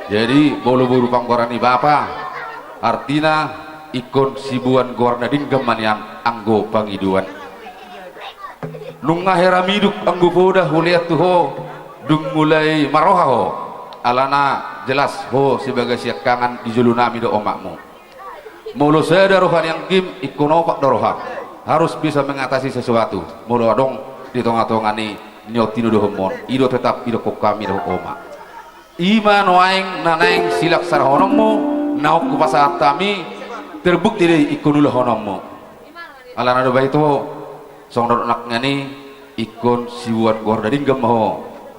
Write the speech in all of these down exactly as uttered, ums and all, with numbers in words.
Jadi, molo boru panggoaran ni bapa, artina ingkon siboan goar na denggan ma nian anggo pangidoan. Nunga hera miduk anggo poda hulean tu ho, dung mulai marroha ho, alana jelas ho sebagai siangkangan di jolonami do omakmu. Molo sada roha ni anggim, ingkon opat do roha. Harus bisa mengatasi sesuatu. Molo adong di tongatonga ni, ni on tinodohonmon, i do tetap didokkon hami dohot oma. I ma nuaeng na naeng silaksanahononmu, naung hupasahat hami, terbukti do i ingkon ulahononmu. Alana do bahen ho, songon na didok nangkin i, ingkon siboan goar na denggan ma ho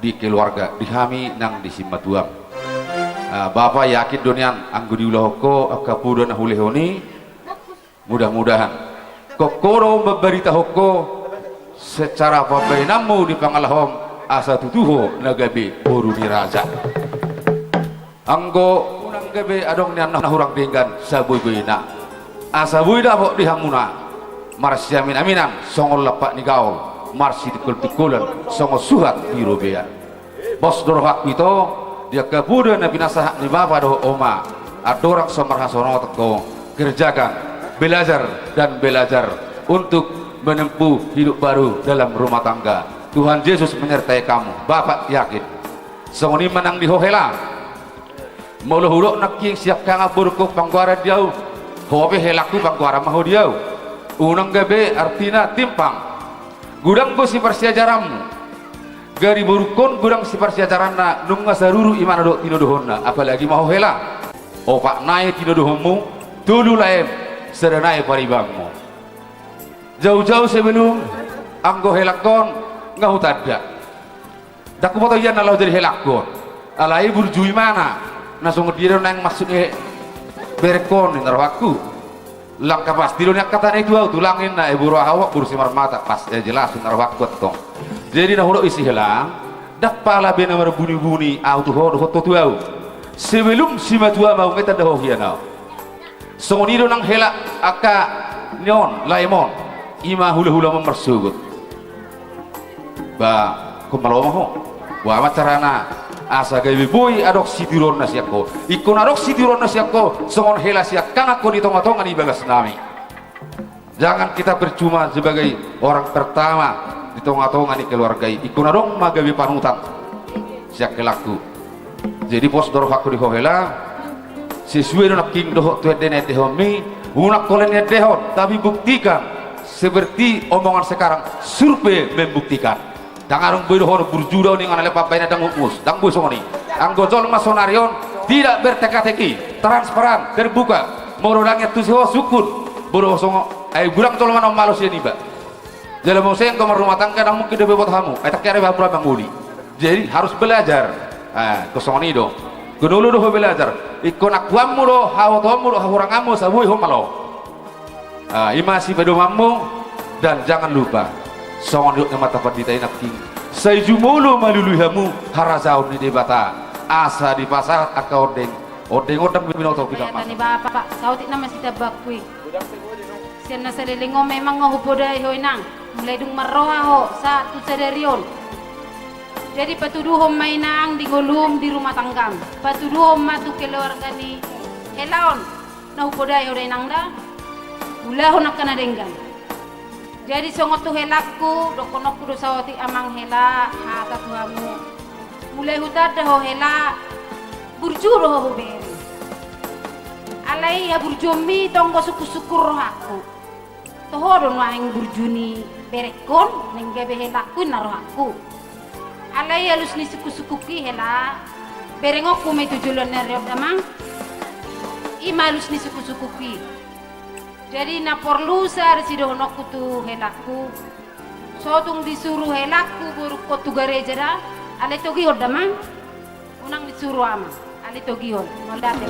di keluarga, di hami nang di simatuam. Ah, bapa yakin do nian anggo diulahon ho angka poda na hulehon i, mudah-mudahan ingkon ho do mambaritahon ho secara pambahenanmu di pangalahom, asa tutu ho na gabe boru ni raja. Anggo unang gabe adong nian na hurang denggan, saboiboina. Asa boi dapot di hamuna marsiaminaminan songon lampak ni gaol, marsitingkoltingkolan songon suhat di robean. Pos do rohangku ito, di angka poda na pinasahat ni bapa dohot oma, andorang so marhasohotan ho, kerjakan, belajar dan belajar untuk menempuh hidup baru dalam rumah tangga. Tuhan Yesus menyertai kamu, bapa yakin. Songon i ma nang di ho hela. Molo hudok nangkin siangkangan borungku panggoaran di ahu, ho pe helangku panggoaran ma ho di ahu. Unang gabe artina timpang. Godang do siparsiajaranmu. Gari borungkon godang siparsiajaranna, nunga saruru imana dohot tinodohonna, apalagi ma ho hela. Opat nai tinodohonmu, tolu laem, sada nai paribanmu. Jaujau sebelum anggo helangkon nga hutanda. Ndang huboto ia na laho jadi helangkon. Alai burju imana, na songon dia do naeng maksud ni berengkon ninna rohangku. Langka pasti do nian hatana i tu ahu, tulang ninna, eh, boru aha ho, boru Simarmata, pas, eh, jelas ninna rohangku antong. Jadi na hudok i si helang, ndang pala be na marbunibuni ahu tu ho dohot ho tu ahu. Sebelum simatua ma ahu nga tanda ho hian ahu. Songon i do nang hela angka ni on, laem on, i ma hulahula ma marsogot. Ba, ingkon malo ma ho. Boha ma carana asa gabe boi adong sitiruonna sian ho. Ingkon adong sitiruonna sian ho, songon hela siangkangan ho di tongatonga ni bagasnami. Jangan kita percuma sebagai orang pertama di tongatonga ni keluarga i. Ingkon adong ma gabe panutan sian helangku. Jadi pos do rohangku di ho hela, sesuai do nangkin dohot tu ende na endehonmi, unang holan endehon, tapi buktikan, seperti omongan sekarang, survei membuktikan. Ndang adong boi dohonon burju do ahu ninna, alai pambahenan ndang umus, ndang boi songon i. Anggo jolma sonari on, tidak berteka-teki, transparan, terbuka. Molo ndang iantusi ho sungkun, molo songon, ai godang jolma naung malo sian iba. Jala molo sai anggo marrumah tangga, ndang mungkin dope boto hamu. Ai tangke ari bamu ra mangoli. Jadi harus belajar. Ah, ingkon songon i do. Gonolo do ho belajar. Ingkon akuanmu do, habotoonmu do, hahuranganmu, asa boi ho malo. Ah, i ma sipedomanmu, dan jangan lupa. Songon didok ni amanta pandita i nangkin. Sai jumolo malului hamu harajaon ni Debata. Asa dipasahat angka ondeng. Ondeng on ndang binoto. Pahata ni bapa, saotik nama sitambangku i. Sian na saleleng on memang nga hupodai ho inang, mulai dung marroha ho sahat tu sadari on. Jadi patuduhon ma inang di ngolum di rumah tanggam, patuduhon ma tu keluarga ni hela on, na hupodai ho da inang da, ulahon angka na denggan. Jadi songon tu helangku, dohononku do saotik amang hela, hata tu hamu. Mulai hutanda ho hela, burju do ho hubere. Alai haburjuonmi tong do sungkunsungkun rohangku. Toho do nuaeng burju ni berengkon, naeng gabe helangku inna rohangku. Alai alus ni sungkunsungkunki hela, berengonku ma i tu joloan ni ari on damang. I ma alus ni sungkunsungkunki. Jadi na porlu sada sidohononku tu helangku. So tung disuru helangku borungkon tu gareja da, alai togihon damang. Unang disuru amang, alai togihon. Mauliate.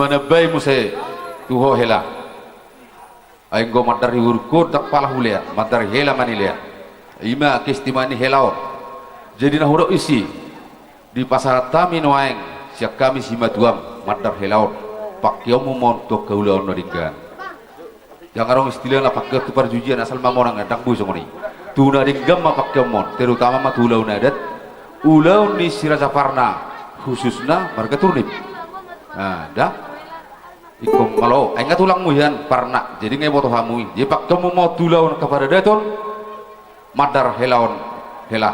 Nambai muse tu ho hela. Ai anggo mandar hiburuk ho ndang pala hulea, mandar hela ma nilea. Ima keistimewaan ni hela on. Jadi na hudok disi, dipasahat hami nuaeng sian hami simatuam mandar hela on. Pangkeonmu ma on tu angka ulaon na denggan. Ndang adong istilahna pangkeon tu parjujian asal mamonang, ndang boi songon i. Tu na denggan ma pangkeonmu on, terutama ma tu ulaon adat, ulaon ni si Raja Parna, khususna marga Turnip. Nah, da. Ingkon malo, ai nga tulangmu hian Parna, jadi nga iboto hamu i. Jadi pangkeonmu ma on tu ulaon angka paradaton, mandar hela on, hela.